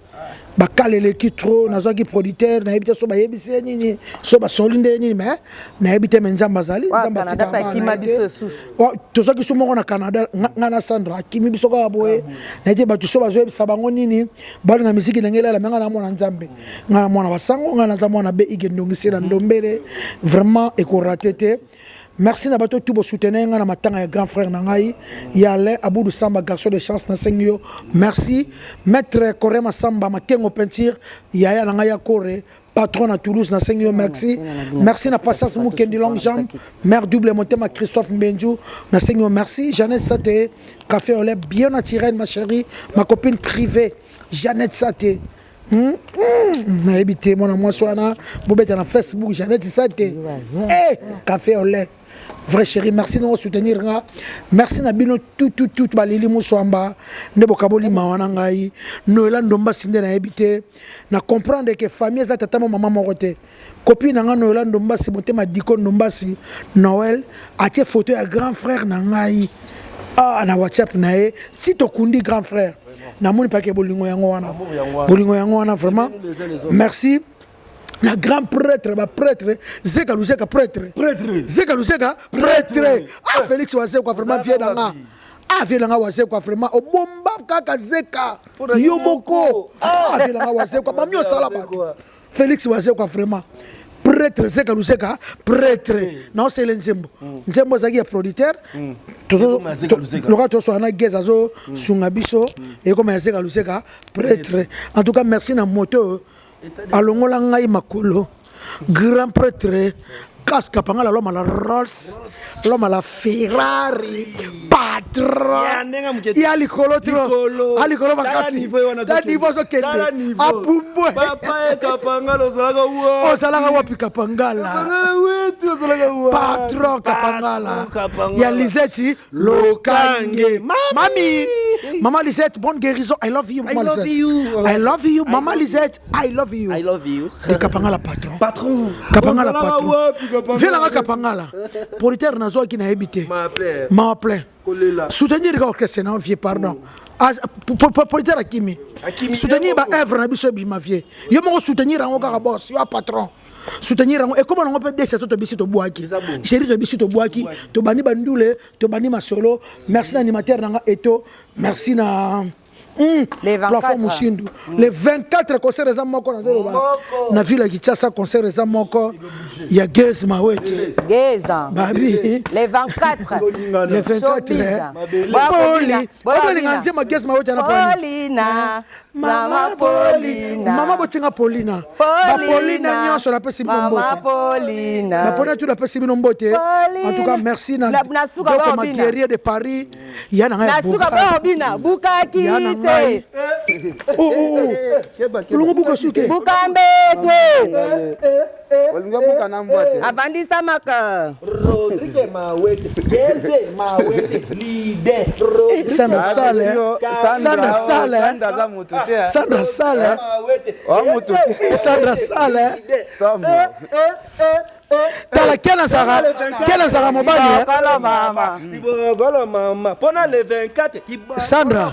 bakala eleki trop nazwaki producteur nayebi te so bayebisi ye nini so basoli nde ye nini mais nayebi te me nzambe azali Wa nzambe Canada atikaka mpe bana akima na ye te. biso lisusu. Wa, tozwaki so moko na canada nga nga na sandra akimi biso kaka boye naye te bato so bazoyebisa bango nini balinga misiki ndenge elala me nga na mwana nzambe nga na mwana basango nga naza mwana be ige ndongisela ndombele vraiment ekorate te merci na bato tu bosoutenir nga na matanga ya grand frère na ngai ya alain aboudou samba garçon de chance nasengi yo merci maître korema samba makengo peinture yaya na ngai ya kore patron à Toulouse nasengi yo merci merci na patience mukendi longue jambe mère double motema Christophe Mbenju nasengi yo merci Jeannette Sate café au lait bien naturel ma chérie ma copine privée Jeannette Sate nayebi te mwana mwasi wana bobeta na Facebook Jeannette Sate eh café au lait vrai chéri merci na soutenir nga merci na bino tout tout tout balili muswamba nde bokaboli mawa na ngai noela ndombasi nde nayebi te na comprendre ke famille eza tata mo mama moko te copine na nga noela ndombasi motema diko ndombasi noel atie photo ya grand frère na ngai ah, na whatsapp na ye si tokundi grand frère namoni pake bolingo yango wana bolingo yango wana vraiment merci na grand prêtre baprêtre zeka luzeka prêtre zeka luzeka prêtre ah félix wazekwa vraiment vie na nga ah vie na nga wazekwa vraiment obomba kaka zeka yo moko ah vie na nga wazekwa bami osala bato félix wazekwa vraiment prêtre zeka luzeka prêtre naosele nzembo nzembo ezalaki ya producteur loka tosoka na gez azosunga biso ekoma ya zeka luzeka prêtre en tout cas merci na moto oyo alongola ngai makolo grand prêtre casque apangala l'homme à la Rolls l'homme à la Ferrari patron ya likolo trop a likolo makasi ta niveau azokende apumbwe ozalaka wapi kapangala patron kapangala ya lisette lokange mami mama lisette bonne guérison i love you mama I love lisette you. i love you mama lisette i love you I love you. de kapangala patron Patron. kapangala Ozalaka patron wapi, Kapangala? vielanga kapangala producteur nazwaki nayebi te Ma plaît. mawa plein Kolela. soutenir ka orchestre na vie pardon producteur akimi Akimi, soutenir ye moko. baœuvre na biso ebima vie yo moko soutenir yango kaka bos yo a patron soutenir yango ekóma nango mpe desa to tobisi tobwaki chéri tobisi tobwaki tobandi bandule tobandi masolo merci na animateur na nga eto merci na Les 24. plafond mushindu le 24 concert eza moko nazoloba na ville ya kinshasa concert eza moko ya gez mawete Geza. babi Les 24. le 24 Showbiz. poli Boya obolinga Bina. nzembo gez mawete na poli Paulina. mama Mama poli Paulina. mama botinga polina bapolina nyonso napesi bino Mama mbote Paulina. bapona tu napesi bino mbote en tout cas merci na Na suka Doko bao ma bina. guerrier de Paris ya na ngai ya Na suka Boka. bao bina. Bukaki Ya na ngai te. Oh, oh, oh. olongo buka suke Buka mbetwe. olingi obuka na mbwa te Avandisamaka. Rodrigue Mawete. Geze Mawete. Leader. Sandra Sale Sandra Sale Sandra aza motu te Sandra Sale Mawete. oa motu te Sandra Sale Sambo. Tala ken azalaka ken azalaka mobali eh? Libokolo mama mpona le 24 Sandra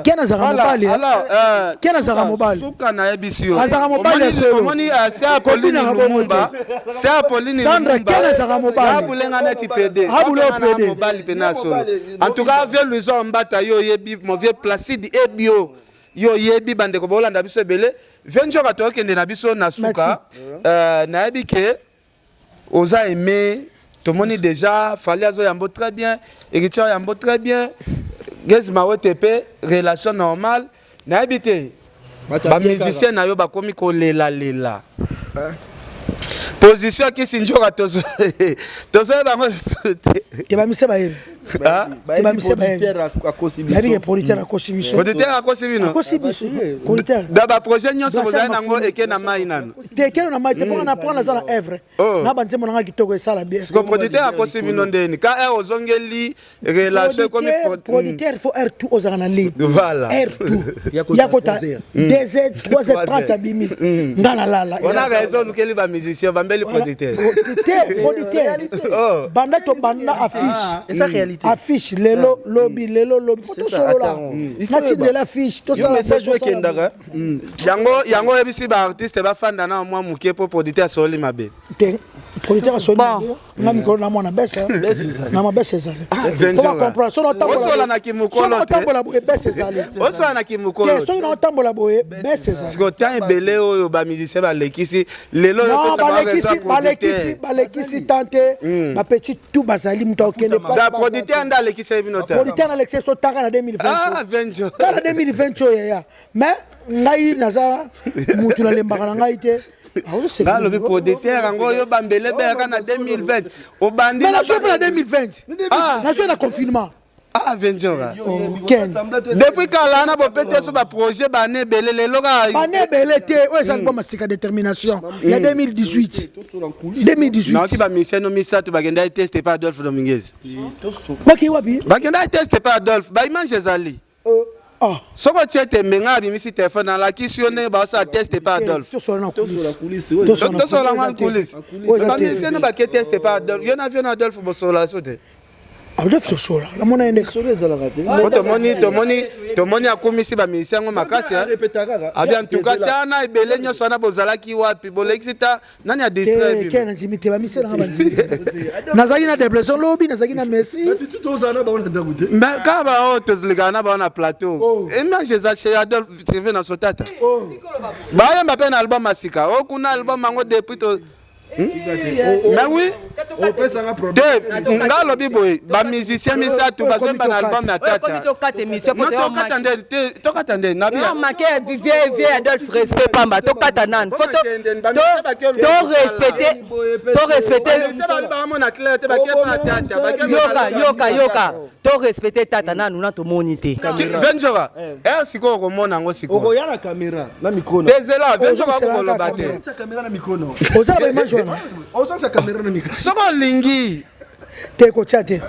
ken azalaka mobali eh? euh, ken azalaka mobali suka nayebisi yo azalaka mobali ya solo omoni euh, se Apolline Lumumba se Apolline Sandra ken azalaka mobali abulenga neti PD abule PD mobali pena ya solo en tout cas vieux Louison Mbata yo oyebi mon vieux Placide Ebio yo oyebi bandeko bolanda biso ebele vieux Njoka tokende na biso na suka euh, nayebi ke oza aimé tomoni déjà Fally azoyambo très bien Héritier oyambo très bien Gaz Mawete mpe relation normale nayebi te bamusicien na yo bakomi kolelalela position ya kisi njoka tozoyeba yango lisusu te te bamise bayebi te bamise bayebi bayebi ke producteur akosi biso producteur akosi bino akosi biso producteur da baprojet nyonso bozali nango eke na mai nano te ekele na mai te mpo na mpo naza na œuvre na banzembo nanga kitoko esala bien siko producteur akosi bino ndeni ka heure ozongeli relation ekomi producteur faut heure tout ozalaka na ligne voilà heure tout ya kota 2 h 3 h 30 abimi nga nalala wana raison olukeli bamusicien bambeli producteur te producteur banda tobanda affiche affiche lelo lobi lelo lobi fo tosolola natindela affiche tosala message ekendaka yango yango oyebisi baartiste bafanda na mwa moke mpo producteur asololi mabe te producteur asololi mabe nga mikolo na mwana bese na mabese ezali faut bacomprendre soki naotambola boye bese ezali osola na kimokolo te soki naotambola boye bese ezali siko temps ebele oyo bamusicien balekisi lelo balekisi balekisi temps te bapetit tout bazali moto akokende producteur nde alekisa bino te producteur nalekisa so taka na 2020 kaka na 2020 oyo yaya mais ngai naza mutu nalembaka na ngai te nalobi producteur yango oyo bambele beyaka na 2020 obandi nazwi mpe na 2020 nazwi na confinement Ah, Ventura. Depuis kala na bopete so ba projet ba ne ebele lelo ka ba ne ebele te oyo eza album sika détermination ya 2018 2018 naoki ba musicien no misato bakenda test pa Adolphe Dominguez bakei wapi bakenda test pa Adolphe ba image ezali Ah. soki otie tembe ngai abimisi telefone alakisi yo ndenge baosala test epa adolphe tosolola ngo kulise bamisien no bake test epa adolphe yo na vio na adolphe bosolola so te adolphe tosola namona ye ndeko po tomoni tomoni tomoni akumisi bamisien yango makasi abi antuka tana ebele nyonso wana bozalaki wapi bolekisi ta nani a distrait bino nandimi te bamisela nga bandimi nazalaki na depression lobi nazalaki na messi mais kaka baoyo tozlikaka na bango na plateau image eza chez adolphe trive na sotata bayemba mpe na album ya sika o kuna album yango depuis to mais oui te nga alobi boye bamusicien misato bazoyemba na album ya tata tokata nde make vie adolphe respect pamba tokata nanu fo to respecte to respecte yoka yoka yoka to respecte tata nanu na tomoni te venjora ere sikoyo okomona yango sikoyoya na kamera na mikro tezela venjora okoloba te oza na baimage wana soki olingi te kotia te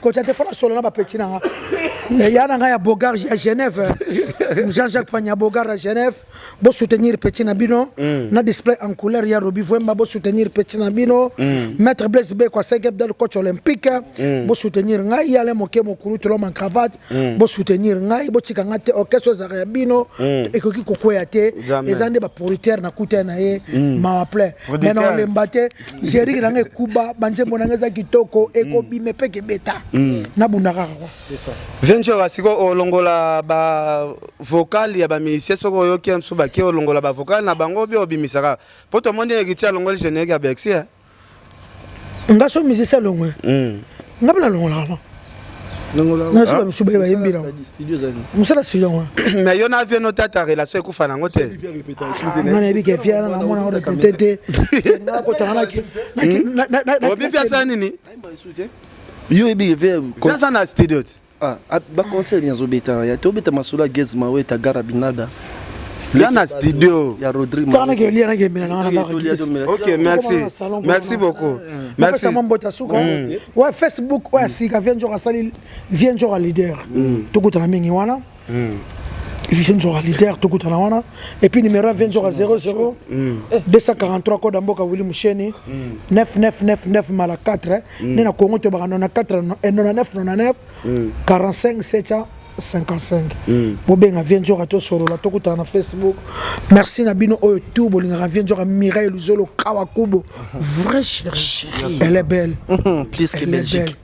kotia te fona solo na bapeti na nga ya na ngai ya bogar ya genève jean-jacques panya bogar ya genève bosoutenir petit na bino mm. na display en couleur ya robi voemba bosoutenir petit na bino mm. maître blaise bekwa 5 del coach olympique mm. bosoutenir ngai ale moke mokulu toloma cravate mm. bosoutenir ngai botika ngai te orchestre ezalaka ya bino mm. ekoki kokweya te eza nde baproducteur na kuta na ye mm. mawa plein mais na olemba te jerike na ngai ekuba banzembo na ngai eza kitoko ekobima mpe kebeta nabunda kaka kwa ventura sikoyo olongola bavocal ya bamusicien soki oyoki ya mosusu bake olongola bavocal na bango obi obimisaka mpo tomoni héritier alongoli générique ya bercy nga so musicien alongwe nga mpe nalongolaka nazo ba misusu baye bayembi nango mosala studio yango mais yo na vie no tata relation ekufa nango te nga nayebi ke vie wana namona yango répété te nakotanga obi asala nini yo oyebi ke aza na studio te baconcert nini azobeta ya te obeta masolo ya gez maweta gara binada ya na studio ya Rodrigue Ok, merci. Merci beaucoup. Merci. Mbote suka. Ouais, Facebook ouais sika vient njoka sali vient njoka leader. Tokutana mingi wana. Vieux Nzora leader tokutana wana. Et puis numéro Vieux Nzora 00 243 code ya mboka Willy Musheni 9999 mala 4 nde na Congo tobaka 94 99 99 45 755. Bobenga Vieux Nzora, tosolola, tokutana na Facebook. Merci na bino oyo tout bolingaka Vieux Nzora. Mireille Luzolo Kawakubo, vraie chérie, elle est belle. Plus que Elle est Belgique. belle.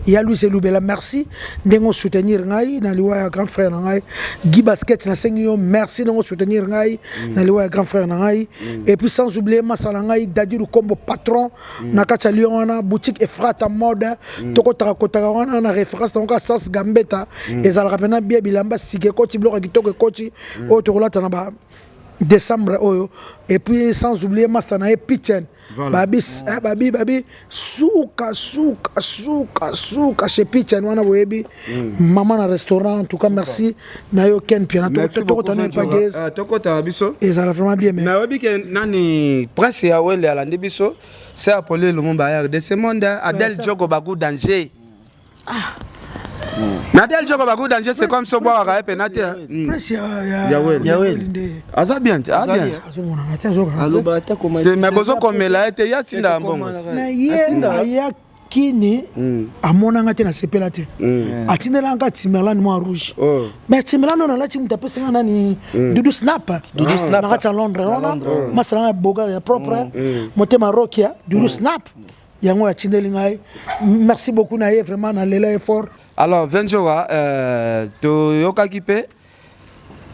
Ya Louis Elubela, merci ndenge osoutenir ngai na liwa ya grand frère na ngai Guy Basket. Nasengi yo merci ndenge osoutenir ngai na liwa ya grand frère na ngai. Et puis sans oublier masala ngai Dadi Lukombo, patron na kati ya Lyon wana, boutique Efrata Mode. Tokotaka kotaka wana na référence nango ka Sas Gambeta, ezalaka mpena bia bilamba sika ekoti, biloko ya kitoko ekoti oyo tokolata na ba décembre oyo. Et puis sans oublier master na ye Pichen. Voilà. Babi eh, babi babi suka suka suka suka chez Pichen wana, boyebi mama na restaurant. En tout cas merci na yo Ken Piana. Merci beaucoup, Tokotana Vieux Nzora. epagese. Tokotaka biso. Ezala vraiment bien, mais mais oyebi ke nani Prince Yawele alandi biso, se Apoli Lumumba ya RDC monde, Adel Djogo Bagu danger. Na Adel Djogo Bagu danger, c'est comme so bwakaka ye pena te. Prince ya Yawele. Yawele nde Aza bien te, aza bien. Azomonana te, azokana te. Aloba ata koma. Te, mais bozokomela ye te, ye atinda ya mbongo. Na ye aya kini, amonanga te, nasepela te, atindelanga Timberland mwa rouge. Oh. Mais Timberland oyo nalati, moto apesanga nani? Dudu Snap. Dudu Snap. Na kati ya Londres wana, masalanga ya boga ya propre, motema rokia. Dudu Snap yango atindeli ngai. Merci beaucoup na ye, vraiment nalela ye fort. Alors Vieux Nzora, toyokaki mpe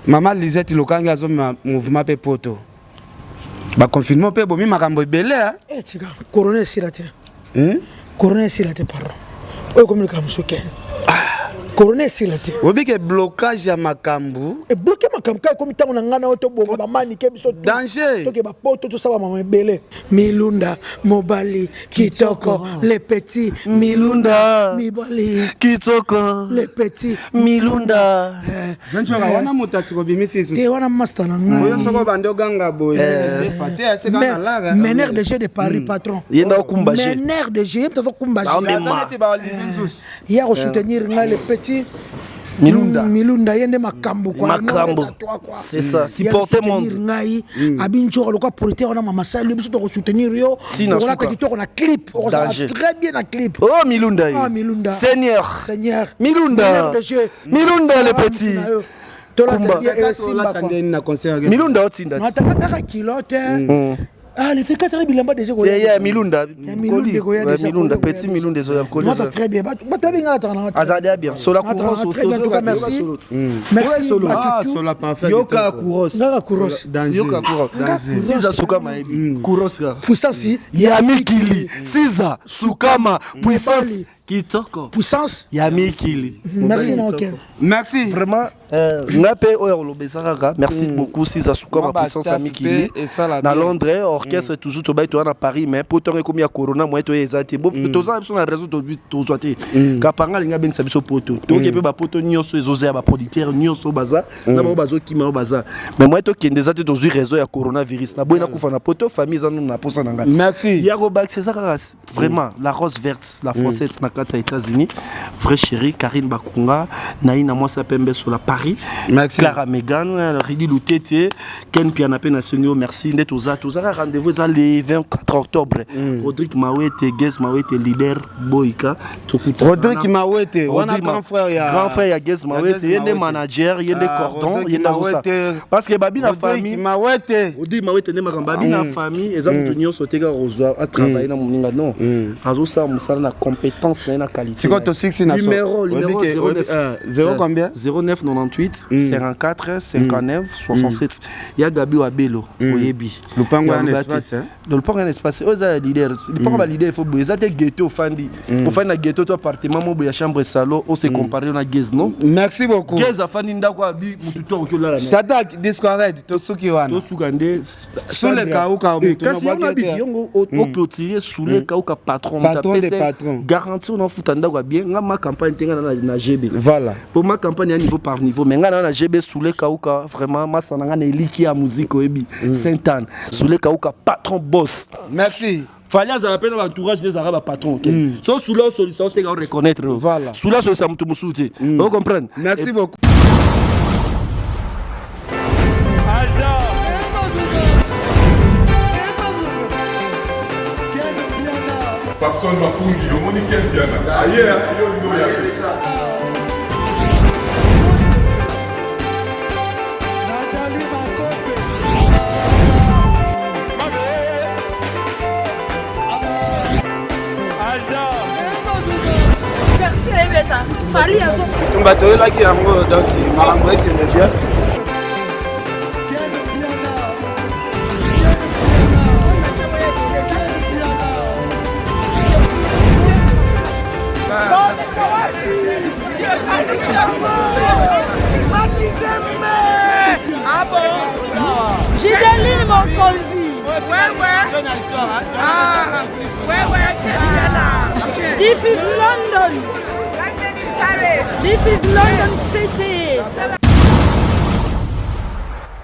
mama Lisette Lokangi azomema mouvement mpe poto. Baconfinement mpe bomi makambo ebele, hein? Eh, tika corona esila te. Corona esila te, pardon. Oyo ekomi likambo mosusu kene. Corona esila te. Oyebi ke blocage ya makambo. Ebloquer makambo kaka. Ekomi ntango na ngai na oyo tobonga bamanike biso tout. Danger. Toke bapoto, tosala mama ebele. Milunda mobali kitoko, le petit Milunda mibali kitoko, le petit Milunda. Vieux Nzora wana, moto asika obimisi lisusu. Te, wana master na ngai. Oyo soko bandi oganga boye te, aseka na lara. Meneur de jeu de Paris, patron. Ye nde akumba jeu. Meneur de jeu, ye moto azokumba jeu. Aomema. Aza neti baolivier Nzusi. Ye akosoutenir ngai, le petit Milunda. Milunda, ye nde makambo quoi. Makambo. Le nom est à toi, quoi. C'est ça, supporter Ye monde. akosoutenir ngai abi nzoka lokwa producteur wana mama sali biso, tokosoutenir yo. Tina Okolata suka. kitoko na clip, okozala Danger. très bien na clip. Oh Milunda ye. Ah, Milunda. Seigneur. Seigneur. Milunda. Meneur de jeu. Milunda le Sarah petit. Mutu na yo. Tolata Kumba. bien esimba Olata quoi. ndeni na concert? Milunda otinda ti. Nataka kaka culotte. Ah, le fait 4 bilamba déjà koya. Yeah, yeah, Milunda. Ya Milunda koya Ouais, déjà. Milunda, Koya petit déjà. Milunda ezoya koli. Nata très bien. Bato bato babenga nataka na. Azali ya bien. Sola Nataka Kouros très bien, en tout cas merci. Merci Ah, Batutu. sola parfait. Yoka kitoko. Kouros. Ngaka Kouros. Danger. Yoka Kouros. Danger. Siza Sukama yebi. Kouros kaka. Puissance. Ya mikili. Siza Sukama puissance Mobali. kitoko. Puissance. Ya mikili. Merci na OK. Merci. Vraiment nga mpe oyo koloba eza kaka merci beaucoup Siza Sukama Mwa ba puissance ya staff mikili mpe esala na bien. Londres, orchestre toujours tobai toza na Paris, mais po ntongo ekomi ya corona, moye toye eza te. Toza na biso na réseau, tozwa te. Kapanga alingi abengisa biso poto, toke mpe bapoto nyonso ezoza ya baproducteur nyonso baza na bango, bazokima oyo baza, mais moye tokende eza te. Tozwi réseau ya coronavirus, naboyi nakufa na poto, famille eza nano na posa na ngai. Merci. Ya kobakisa eza kaka vraiment la rose verte, la française na kati ya États-Unis, vrai chéri Karine Bakunga nayi na mwasi ya pembe sola Paris. Merci. Clara Megan, Ridi Lutete, Ken Piana mpe nasengi yo merci. Nde toza tozaka rendez-vous eza le 24 octobre. Rodrigue Mawete, Ges Mawete, leader boyka, tokuta. Rodrigue Mawete, wana Rodrigue grand frère ya grand frère ya Ges Mawete, ye nde manager, ye nde Ah, cordon, Rodrigue ye nde azosa Mawete. parce que babi na Rodrigue famille. Mawete. Rodrigue Mawete nde makambo. Babi na famille eza moto nyonso te kaka kozwa atravaille na moninga, non, azosala mosala na compétence na ye, na qualité. Sikoyo na ye. tosikisi na so. Numéro numéro Oyebi ke- 09 0 combien? 09 98 54 59 67 ya Gabi Wabelo, oyebi. Lupango Ya ya loba espace, te. hein? Lupango ya espace oyo eza ya leader. Lupango ba leader, ifo boye eza te ghetto. Ofandi, ofandi na ghetto to appartement mo boye ya chambre salon, ose comparer na Gaz, non. Merci beaucoup. Gaz afandi ndako abi mutu to akoki olala na ye. Sadak Discored, tosuki wana. Tosuka nde. Sule Kauka, Eh, mutu kasi no yango bwaki abi ete. yango oclôturer Sule Kauka, patron. Patron moto des apesa patrons. garantie ona ofuta ndako ya bien. Nga ma campagne te, nga na GB. Voilà. Po ma campagne ya niveau par niveau, mais nga na GB. Sule Kauka vraiment masana nga na eliki ya musique, oyebi Saint Anne. Sule Kauka, patron, boss. Merci. Fali azala mpe na baentourage nde ezalaka bapatron te. So Sule osolisa, osenga oreconnaître. Voilà. Sule asolisa moto mosusu te, ocomprendre. Merci beaucoup. Papson Makungi, omoni Ken Mpiana aye yo olingi oya te. Bitumba toyelaki yango donc makambo ekende bien. Ah bon? Gideline Mokonzi. Ouais, ouais. Ah, ouais, ouais, This is London. This is London City.